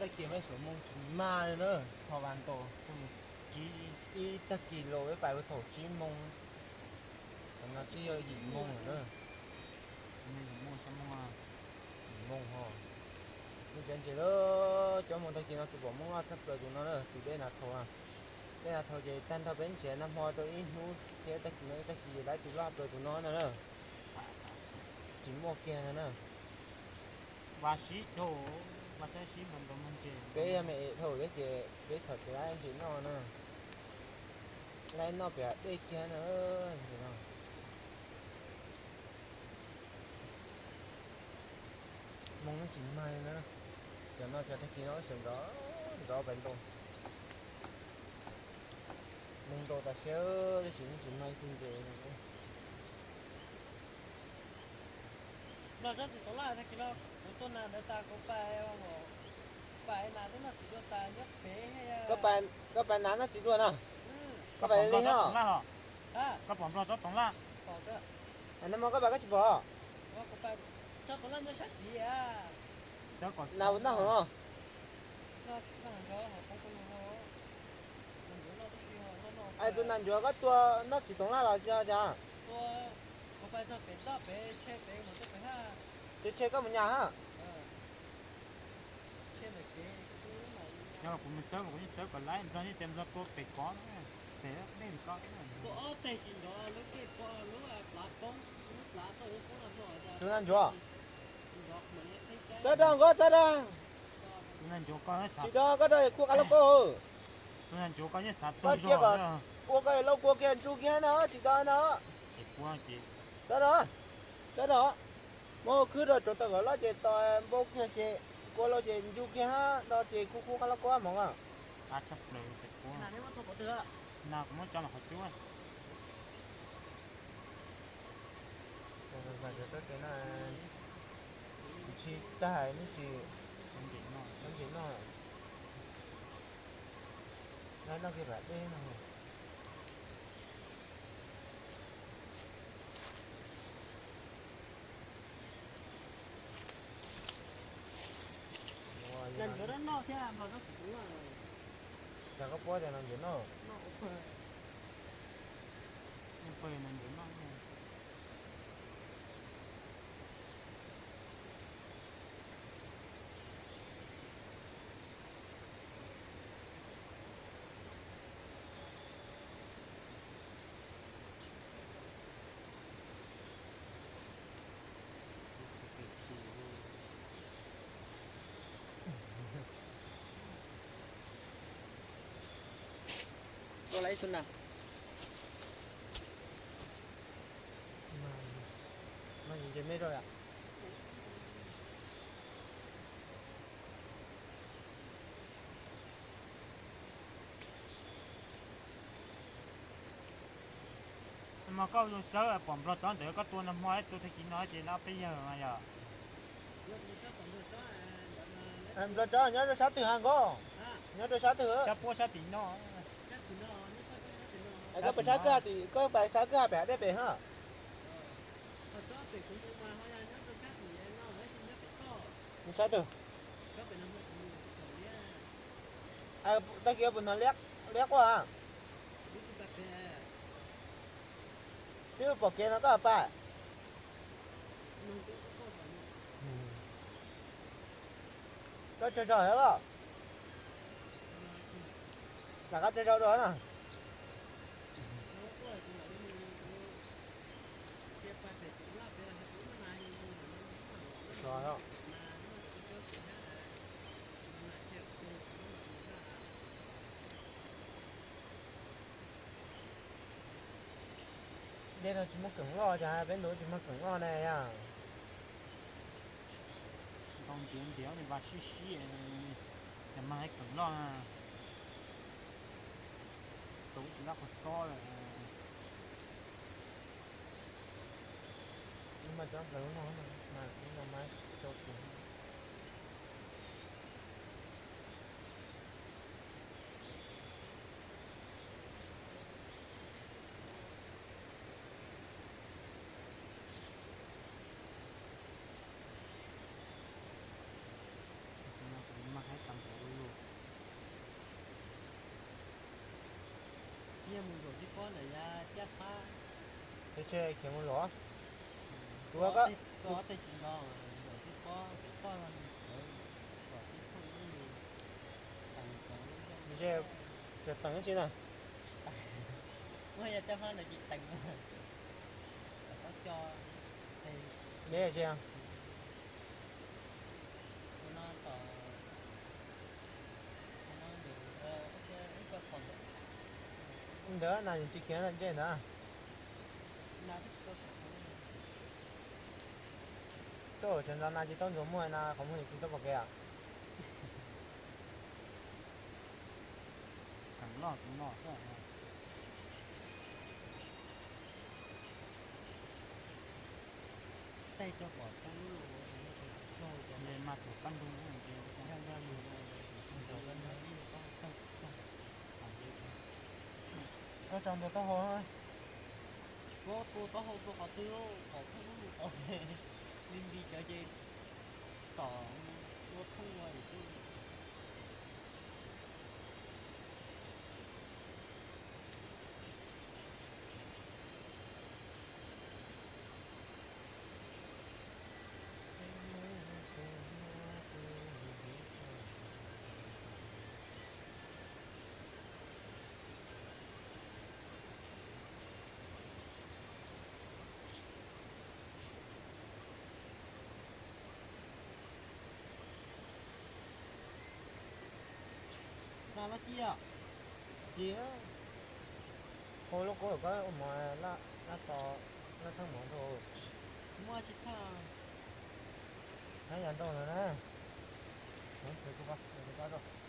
Tag kis peb xuas moo tsis mag li na, tho vas ntaus ib tag kis los peb pais thaum tsib moo, tam no twb yog yim moo lawm na. Yim moo ho, nej tsev ntses lawm, cov moo tag kis no tus pom Hmoob loj tshaj plaws tus no na, tus dej Nas Thaus. Dej Nas Thaus ces tag nrho peb ntses nag hmo rau ib hnub thiab tag kis no ib tag kis lawv tus loj tshaj plaws tus no ntag na. Tsis muaj kiag ntag na. Peb yog me es dhau thiab ces peb txhom tsis laib ntses noj na. Laib noj pem dej kiag na, ntses no. Moo no tsis mag li na. Cov no cov tag kis no sawv ntxov ntxov pais ntaus. Neeg ntaus tas siab tab sis yeej tsis mag ib tug ntses. Los tsob txiv toov laj tag kis no kuv tuaj na ntawd tas kuv pais, pais nas twb noj txiv dua tas nyob pem. Koj pais nas noj txiv dua no? Koj pais li os? Koj pom nplog tsob toov laj? Nag hmo koj pais koj tsis pom? Nas noj hov. Ai tus nas ncuav koj tua noj txiv toov laj los yog cas? Tshe tshe koj mus nyas ha. Yog kuv mus txawb mas kuv yeej txawb kom laib nplog yeej tias nplog tua pem kov pem dej ko. Tus nas ncuav, txawb dag nkauj txawb dag. Tsis dag koj dag khu qab lauj kaub. Tus nas ncuav koj yeej xav tuag zog. Ua koj lauj kua kiag ntsu kiag no tsis dag no. Txawb dag, txawb dag. Muab khwb rau tsuav tau kom loj ces tos npau kiag ces kua lauj ces ncu kiag hab do ces khu khu qab lauj kaub hmoov. Nas kuv muab tso los qhov cub. Kuv tsis tag ne tsis, ntses noj, noj kiag pem dej no. Cas koj paub tias nas ncuav noj? Koj la ib tug nas. Mas ntses me rau yom. Mas koj zoo sawb pom nplog tsob ntawd koj tua nag hmo tua tag kis no ces lawv peb yawg mas yog. Nplog tsob nyob rau sab twg ha nkauj? Nyob rau sab twg? Sab puab sab tim no. Koj pais sab kwj ha tim, koj pais sab kwj ha pem hav dej pem ha. Mus sab twg? Tag kis puas hnov liab quaj? Twb pom kev no koj pais. Koj tsaug zog hab. Lam koj tsaug zog dua na. Dej no tsis muaj keem loj, cas peb ntu tsis muaj keem loj ne yom. Ntau ntiav ntiav ne, vas sib sib, cas mag keem loj na. Tus tsis laj qhov tob lawm. Mas cov plaws lub no, mas lub no mas rau tus. Mas haib tas npaum Ces khiav mus zov. Kuv, koj ob teg tsis nto, zaum tib pob tsis toj no, zaum tib pob lub lus teev cov lub ntsej. Ces teev tsi na. Muaj yog coj hmab ntawd tsis teev, kom tau co. Neb tsi, ntawd na tsis khiav ntawm ntsej ntawd. Tuaj sawv ntxov na tsis tau ntxuav muag na, qhov muag tsis tau pom kev. Tej rau pom tau lub lus, mas tus pab ntoo ntawd mus, ntawd ib lub pob tawg tawg. Koj tso ntua taub hau. Tsis paub tua taub hau tua qhov twg, pom thoob lub lus tau. Li nti cov ces tom tua thoob ua xwb. Nas laj ci, ci, hau lub qub koj ua mov laj to, laj theej mov rau. Muaj tsis thaj, hab yam nrau no na. Kuv, kuv, kuv,